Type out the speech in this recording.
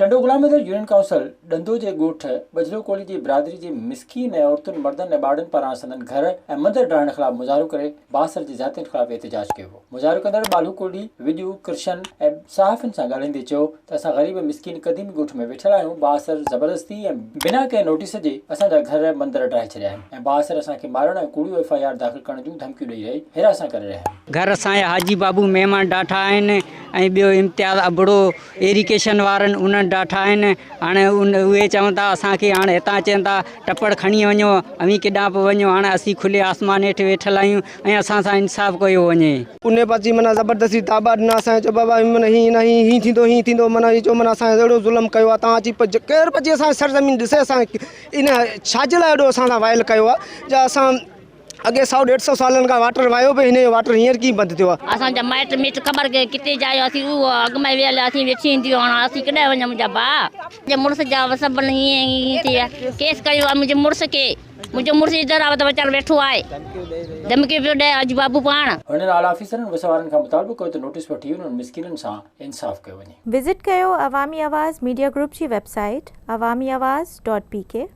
Tando Ghulam Haider union council ڏندو جي ڳوٺ ٻجلو ڪولهي جي برادري جي مسڪين ۽ عورتن، مردن ۽ ٻارڙن پاران سندن گهر ۽ مندر ڊاهڻ خلاف مظاهرو ڪري بااثر جي زيادتين خلاف احتجاج ڪيو ويو. مظاهرو ڪندڙ ٻالهو ڪولهي، وڄو، ڪرشن ۽ صحافين سان ڳالهائيندي چيو ته اسان غريب ۽ مسڪين قديمي ڳوٺ ۾ ويٺل آهيون، بااثر زبردستي ۽ بنا ڪنهن نوٽيس جي اسان جا گهر مندر ڊاهي ڇڏيا آهن ۽ بااثر اسان کي مارڻ ۽ ڪوڙيون ايف I R داخل ڪرڻ جون ڌمڪيون ڏئي رهي هراسان ڪري رهيا آهن. گهر اسان جا حاجي بابو ميمڻ ڊاٺا آهن ۽ ٻيو امتياز ابڙو ايريگيشن وارن انهن ڊاٺا آهن هاڻي ان اهي چون ٿا اسان کي هاڻي هتان چون ٿا ٽپڙ کڻي وڃو اوهين ڪيڏانهن به وڃو هاڻي اسين کلي آسمان هيٺ ويٺل آهيون ۽ اسان سان انصاف ڪيو وڃي. انهي پاسي معنيٰ زبردستي داٻا ڏنا اسان کي چيو بابا معنيٰ هين نه هين هين ٿيندو هين ٿيندو معنيٰ هي چيو معنيٰ اسان کي اهڙو ظلم ڪيو آهي تان اچي ڪير به اچي اسان جي سرزمين ڏسي اسان کي ان ڇا جي لاء ايڏو اسان سان وائل ڪيو آهي جا اسان اڳي سئو ڏيڍ سئو سالن کان واٽر واهيو پئي هن جو واٽر هينئر ڪيئن بند ٿيو آهي. اسان جا مائٽ ميٽ خبر ڪي ڪتي جا آهيو اسين اهو اڳ ۾ ويل اسين ويٺي هونديون هاڻ اسين ڪڏهن وڃون منهنجا ڀاء منهنجي مڙس جا سڀ ائين ائين ٿي ويا ڪيس ڪيو آهي منهنجي مڙس کي منهنجو مڙس ادر آ ته ويچارو ويٺو آهي ڌمڪي پيو ڏئي اڄ بابو پاڻ. هنن اعليٰ آفيسرن وس وارن کان مطالبو ڪيو ته نوٽيس وٺي انهن مسڪينن سان انصاف ڪيو وڃي. وزٽ ڪيو عوامي آواز ميڊيا گروپ جي web site Awami Awaz dot P K.